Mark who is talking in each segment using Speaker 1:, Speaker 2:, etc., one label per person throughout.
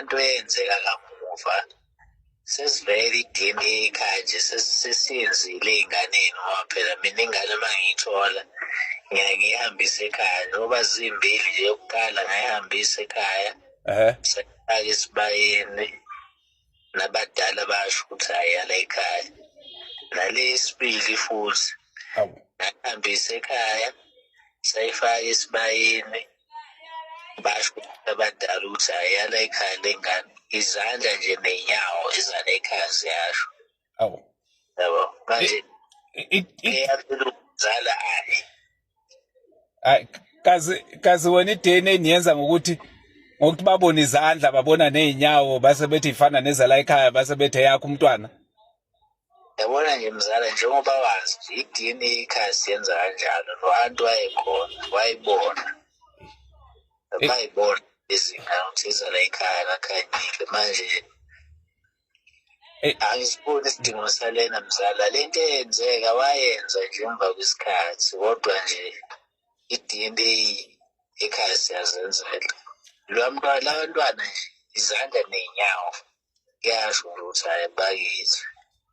Speaker 1: Leya nto eyenzeka kamuva, sesivele i-DNA ekhaya nje, sesiyenzile ey'nganeni, ngoba phela mina ingane uma ngiyithola ngiyaye ngiyihambise ekhaya, njengoba zimbili nje. Yokuqala ngayihambisa ekhaya, sayifaka esibayeni, nabadala basho ukuthi hhayi, yala ekhaya. Nale yesibili futhi ngayihambisa ekhaya, sayifaka esibayeni, basho abadala ukuthi hhayi, yala ekhaya le ngane. Izandla nje ney'nyawo ezala ekhaya ziyasho. Yabo, manje eyabeluzala ayi.
Speaker 2: Hayi, kazi wena i-DNA niyenza ngokuthi babone izandla, babona nezinyawo, base bethi ifana nezala ekhaya, base bethi eyakho umntwana.
Speaker 1: Yabona nje mzala, njengoba wazi nje i-DNA ekhaya siyenza kanjalo. No-anti wayekhona, wayibona, bayibona izingane ukuthi izala ekhaya kaKhanyile. Manje angisiboni isidingo salena mzala. Lento eyenzeka wayenza nje emva kwesikhathi, kodwa nje i-DNA ekhaya siyazenzela. Lwamntwana, labantwana nje, izandla ney'nyawo kuyasho ukuthi hhayi, bakithi.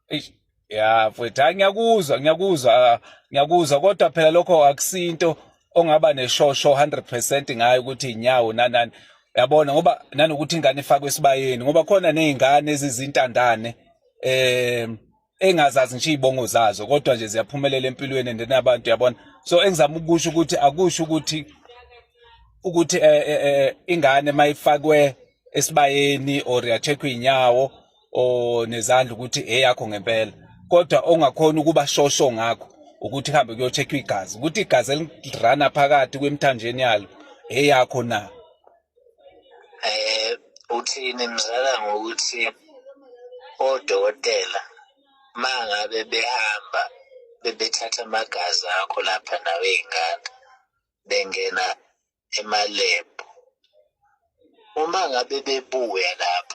Speaker 2: Eish, ya mfowethu, hayi, ngiyakuzwa, ngiyakuzwa, ngiyakuzwa, kodwa phela lokho akusinto ongaba neshosho 100% ngayo ukuthi inyawo nanani, yabona, ngoba nanokuthi ingane ifakwe esibayeni, ngoba khona nezingane ezizintandane engazazi nje izibongo zazo, kodwa nje ziyaphumelela empilweni and nabantu, yabona. So engizama ukusho ukuthi akusho ukuthi ingane mayifakwe esibayeni or yacheckwa inyawo or nezandla ukuthi eyakho ngempela, kodwa ongakhona ukuba shosho ngakho ukuthi hambe kuyocheckwa igazi, ukuthi igazi elirana phakathi kwemithanjeni yalo eyakho na.
Speaker 1: Uthini mzala ngokuthi odokotela mangabe behamba bebethatha amagazi akho lapha nawe ey'ngane, bengena emalebhu, uma ngabe bebuya lapha?